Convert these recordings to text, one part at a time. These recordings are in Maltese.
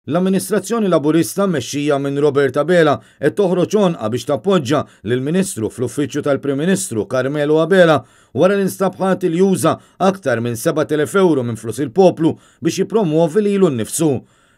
L-amministrazzjoni Laburista mmexxija minn Robert Abela qed toħroġ għonqha biex tappoġġa lill-Ministru fl-Uffiċċju tal-Prim Ministru Carmelo Abela wara li nstab ħati li uża aktar minn 7,000 ewro minn flus il-poplu biex jippromwovi lilu nnifsu.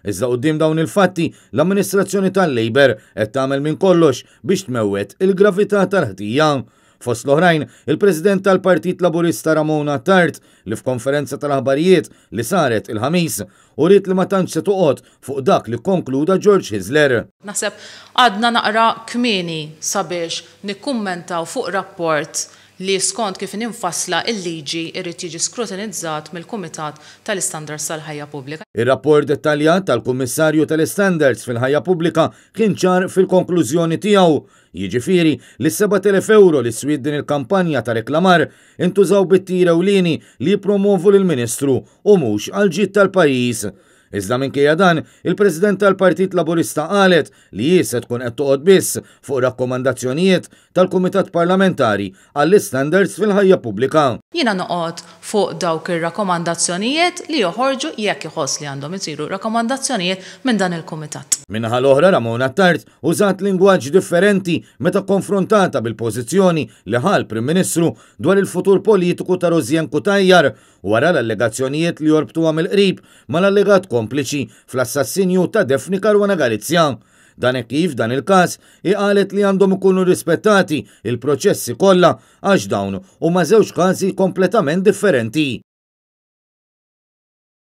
Iżda quddiem dawn il-fatti, l-amministrazzjoni tal-Labour qed tagħmel minn kollox biex tmewwet il-gravità tal-ħtija. Fost l-oħrajn, il-President tal-Partit Laburista Ramona Attard li f'konferenza tal-aħbarijiet li saret il-Ħamis, uriet li ma tantx se toqgħod fuq dak li kkonkluda George Hyzler. Naħseb għadna naqra kmieni sabiex nikkummentaw fuq rapport li skont kif inhi mfassla l-liġi jrid jiġi skrutinizzat mill-Kumitat tal-Istandards tal-Ħajja Pubblika. Ir-rapport dettaljat tal-Kummissarju tal-Istandards fil-Ħajja Pubblika kien ċar fil-konklużjoni tiegħu, jiġifieri li s-7,000 ewro li swiet din il-kampanja ta' reklamar intużaw bit-tir ewlieni li jippromwovu lill-Ministru u mhux għall-ġid tal-pajjiż. Iżda minkejja dan, il-President tal-Partit Laburista qalet li hi se tkun qed toqgħod biss fuq rakkomandazzjonijiet tal-Kumitat Parlamentari għall-Istandards fil-Ħajja Pubblika. Jiena noqgħod fuq dawk ir-rakkomandazzjonijiet li joħorġu jekk iħoss li għandhom isiru rakkomandazzjonijiet minn dan il-Kumitat. Min-naħa l-oħra Ramona Attard użat lingwaġġ differenti meta kkonfrontata bil-pożizzjoni li ħa l-Prim Ministru dwar il-futur politiku ta' Rosianne Cutajar wara l-allegazzjonijiet li jorbtuha mill-qrib mal-allegat kompliċi fl-assassinju ta' Daphne Caruana Galizia. Dan hekk kif f'dan il-każ hi qalet li għandhom ikunu rispettati l-proċessi kollha għax dawn huma żewġ każi kompletament differenti.